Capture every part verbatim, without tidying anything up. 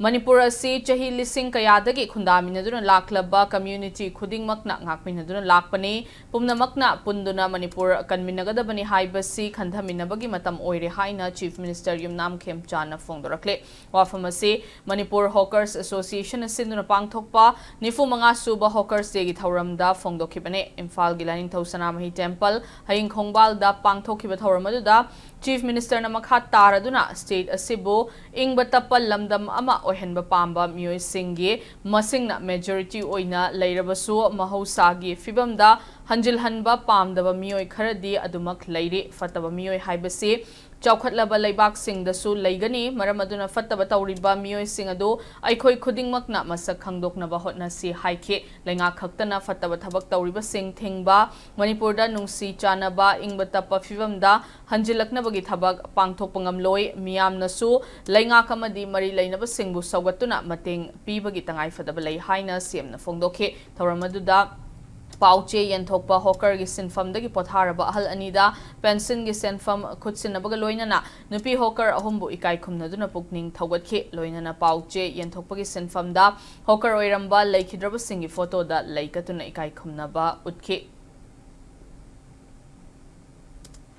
ꯃꯅꯤꯄꯨꯔ ꯑꯁꯤ ꯆꯍꯤ ꯂꯤꯁꯤꯡ ꯀꯌꯥꯗꯒꯤ ꯈꯨꯟꯗꯥꯃꯤꯟꯅꯗꯨꯅ ꯂꯥꯛꯂꯕ community ꯈꯨꯗꯤꯡꯃꯛꯅ ꯉꯥꯛꯃꯤꯟꯅꯗꯨꯅ ꯂꯥꯛꯄꯅꯤ꯫ ꯄꯨꯝꯅꯃꯛꯅ ꯄꯨꯟꯗꯨꯅ ꯃꯅꯤꯄꯨꯔ ꯀꯟꯃꯤꯟꯅꯒꯗꯕꯅꯤ ꯍꯥꯏꯕꯁꯤ ꯈꯟꯊꯃꯤꯟꯅꯕꯒꯤ ꯃꯇꯝ ꯑꯣꯏꯔꯦ ꯍꯥꯏꯅ Chief Minister ꯌꯨꯝꯅꯥꯝ ꯈꯦꯝꯆꯥꯟꯅ ꯐꯣꯡꯗꯣꯔꯛꯂꯦ꯫ ꯋꯥꯐꯝ ꯑꯁꯤ Manipur Hawkers Association ꯁꯤꯟꯗꯨꯅ ꯄꯥꯡꯊꯣꯛꯄ ꯅꯤꯐꯨ ꯃꯉꯥ ꯁꯨꯕ Hawkers Day ꯒꯤ ꯊꯧꯔꯝꯗ ꯐꯣꯡꯗꯣꯛꯈꯤꯕꯅꯤ꯫ ꯏꯝꯐꯥꯜꯒꯤ ꯂꯥꯏꯅꯤꯡꯊꯧ ꯁꯅꯥꯃꯍꯤ temple ꯍꯌꯤꯡ ꯈꯣꯡꯕꯥꯜꯗ ꯄꯥꯡꯊꯣꯛꯈꯤꯕ ꯊꯧꯔꯝ ꯑꯗꯨꯗ Chief Minister ꯅ ꯃꯈꯥ ꯇꯥꯔꯗꯨꯅ state ꯑꯁꯤꯕꯨ ꯏꯪꯕ ꯇꯞꯄ ꯂꯝꯗꯝ ꯑꯃ ꯑꯣꯏꯍꯟꯕ ꯄꯥꯝꯕ ꯃꯤꯑꯣꯏꯁꯤꯡꯒꯤ ꯃꯁꯤꯡꯅ majority ꯑꯣꯏꯅ ꯂꯩꯔꯕꯁꯨ, ꯃꯍꯧꯁꯥꯒꯤ ꯐꯤꯕꯝꯗ ꯍꯟꯖꯤꯜꯍꯟꯕ ꯄꯥꯝꯗꯕ ꯃꯤꯑꯣꯏ ꯈꯔꯗꯤ ꯑꯗꯨꯃꯛ ꯂꯩꯔꯤ꯫ ꯐꯠꯇꯕ ꯃꯤꯑꯣꯏ ꯍꯥꯏꯕꯁꯤ ꯆꯥꯎꯈꯠꯂꯕ ꯂꯩꯕꯥꯛꯁꯤꯡꯗꯁꯨ ꯂꯩꯒꯅꯤ꯫ ꯃꯔꯝ ꯑꯗꯨꯅ ꯐꯠꯇꯕ ꯇꯧꯔꯤꯕ ꯃꯤꯑꯣꯏꯁꯤꯡ ꯑꯗꯨ ꯑꯩꯈꯣꯏ ꯈꯨꯗꯤꯡꯃꯛꯅ ꯃꯁꯛ ꯈꯪꯗꯣꯛꯅꯕ ꯍꯣꯠꯅꯁꯤ ꯍꯥꯏꯈꯤ꯫ ꯂꯩꯉꯥꯛ ꯈꯛꯇꯅ ꯐꯠꯇꯕ ꯊꯕꯛ ꯇꯧꯔꯤꯕꯁꯤꯡ ꯊꯤꯡꯕ, ꯃꯅꯤꯄꯨꯔꯗ ꯅꯨꯡꯁꯤ ꯆꯥꯟꯅꯕ, ꯏꯪꯕ ꯇꯞꯄ ꯐꯤꯕꯝꯗ ꯍꯟꯖꯤꯜꯂꯛꯅꯕꯒꯤ ꯊꯕꯛ ꯄꯥꯡꯊꯣꯛꯄ ꯉꯝꯂꯣꯏ꯫ ꯃꯤꯌꯥꯝꯅꯁꯨ ꯂꯩꯉꯥꯛ ꯑꯃꯗꯤ ꯃꯔꯤ ꯂꯩꯅꯕꯁꯤꯡꯕꯨ ꯁꯧꯒꯠꯇꯨꯅ ꯃꯇꯦꯡ ꯄꯤꯕꯒꯤ ꯇꯉꯥꯏꯐꯗꯕ ꯂꯩ ꯍꯥꯏꯅ C M ꯅ ꯐꯣꯡꯗꯣꯛꯈꯤ꯫ ꯊꯧꯔꯝ ꯑꯗꯨꯗ ꯄꯥꯎ ꯆꯦ ꯌꯦꯟꯊꯣꯛꯄ Hawker ꯒꯤ ꯁꯤꯟꯐꯝꯗꯒꯤ ꯄꯣꯊꯥꯔꯕ ꯑꯍꯜ ꯑꯅꯤꯗ pension ꯒꯤ ꯁꯦꯟꯐꯝ ꯈꯨꯠꯁꯤꯟꯅꯕꯒ ꯂꯣꯏꯅꯅ ꯅꯨꯄꯤ hawker ꯑꯍꯨꯝꯕꯨ ꯏꯀꯥꯏ ꯈꯨꯝꯅꯗꯨꯅ ꯄꯨꯛꯅꯤꯡ ꯊꯧꯒꯠꯈꯤ꯫ ꯂꯣꯏꯅꯅ ꯄꯥꯎ ꯆꯦ ꯌꯦꯟꯊꯣꯛꯄꯒꯤ ꯁꯤꯟꯐꯝꯗ hawker ꯑꯣꯏꯔꯝꯕ ꯂꯩꯈꯤꯗ꯭ꯔꯕꯁꯤꯡꯒꯤ photo ꯗ ꯂꯩ ꯀꯠꯇꯨꯅ ꯏꯀꯥꯏ ꯈꯨꯝꯅꯕ ꯎꯠꯈꯤ꯫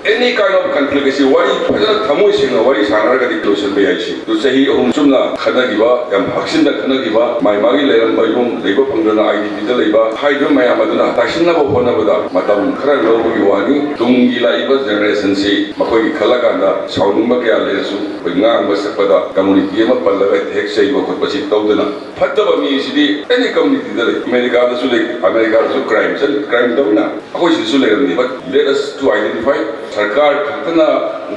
Any kind of conflict ꯑꯁꯤ ꯋꯥꯔꯤ ꯐꯖꯅ ꯊꯃꯣꯏ ꯁꯦꯡꯅ ꯋꯥꯔꯤ ꯁꯥꯟꯅꯔꯒꯗꯤ ꯂꯣꯏꯁꯤꯟꯕ ꯌꯥꯏ꯫ ꯁꯤ ꯑꯗꯨ ꯆꯍꯤ ꯑꯍꯨꯝ ꯆꯨꯝꯅ ꯈꯠꯅꯈꯤꯕ, ꯌꯥꯝ ꯍꯛꯆꯤꯟꯅ ꯈꯠꯅꯈꯤꯕ, ꯃꯥꯏ ꯃꯥꯒꯤ ꯂꯩꯔꯝꯕ ꯌꯨꯝ ꯂꯩꯕ ꯐꯪꯗꯅ I D P ꯗ ꯂꯩꯕ ꯍꯥꯏꯔꯤꯕ ꯃꯌꯥꯝ ꯑꯗꯨꯅ ꯇꯥꯏꯁꯤꯟꯅꯕ ꯍꯣꯠꯅꯕꯗ ꯃꯇꯝ ꯈꯔ ꯂꯧꯕꯒꯤ ꯋꯥꯅꯤ꯫ ꯇꯨꯡꯒꯤ ꯂꯥꯛꯏꯕ generation ꯁꯤ ꯃꯈꯣꯏꯒꯤ ꯈꯜꯂꯀꯥꯟꯗ ꯁꯥꯎꯅꯤꯡꯕ ꯀꯌꯥ ꯂꯩꯔꯁꯨ, ꯑꯩꯈꯣꯏ ꯉꯥꯡꯕ ꯁꯛꯄꯗ community ꯑꯃ ꯄꯜꯂꯒ ꯍꯦꯛ ꯆꯩꯕ ꯈꯣꯠꯄꯁꯤ ꯇꯧꯗꯅ, ꯐꯠꯇꯕ ꯃꯤꯁꯤꯗꯤ any community ꯗ ꯂꯩ꯫ ꯑꯃꯦꯔꯤꯀꯥꯗꯁꯨ ꯂꯩ, ꯑꯃꯦꯔꯤꯀꯥꯗꯁꯨ crime ꯆꯠ-, crime ꯇꯧꯅ ꯑꯩꯈꯣꯏ ꯁꯤꯗꯁꯨ ꯂꯩꯔꯝꯅꯤ꯫ But let us to identify, ꯁꯔꯀꯥꯔ ꯈꯛꯇꯅ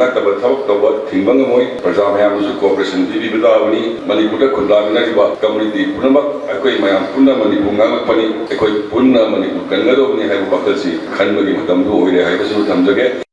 ꯅꯠꯇꯕ ꯊꯕꯛ ꯇꯧꯕ ꯊꯤꯡꯕ ꯉꯝꯃꯣꯏ꯫ ꯄ꯭ꯔꯖꯥ ꯃꯌꯥꯝꯅꯁꯨ cooperation ꯄꯤꯕꯤꯕ ꯇꯥꯕꯅꯤ꯫ ꯃꯅꯤꯄꯨꯔꯗ ꯈꯨꯟꯗꯥꯃꯤꯟꯅꯔꯤꯕ community ꯄꯨꯝꯅꯃꯛ ꯑꯩꯈꯣꯏ ꯃꯌꯥꯝ ꯄꯨꯟꯅ ꯃꯅꯤꯄꯨꯔ ꯉꯥꯛꯂꯛꯄꯅꯤ꯫ ꯑꯩꯈꯣꯏ ꯄꯨꯟꯅ ꯃꯅꯤꯄꯨꯔ ꯀꯟꯒꯗꯧꯕꯅꯤ ꯍꯥꯏꯕ ꯋꯥꯈꯜꯁꯤ ꯈꯟꯕꯒꯤ ꯃꯇꯝꯗꯨ ꯑꯣꯏꯔꯦ ꯍꯥꯏꯕꯁꯤꯃ ꯊꯝꯖꯒꯦ꯫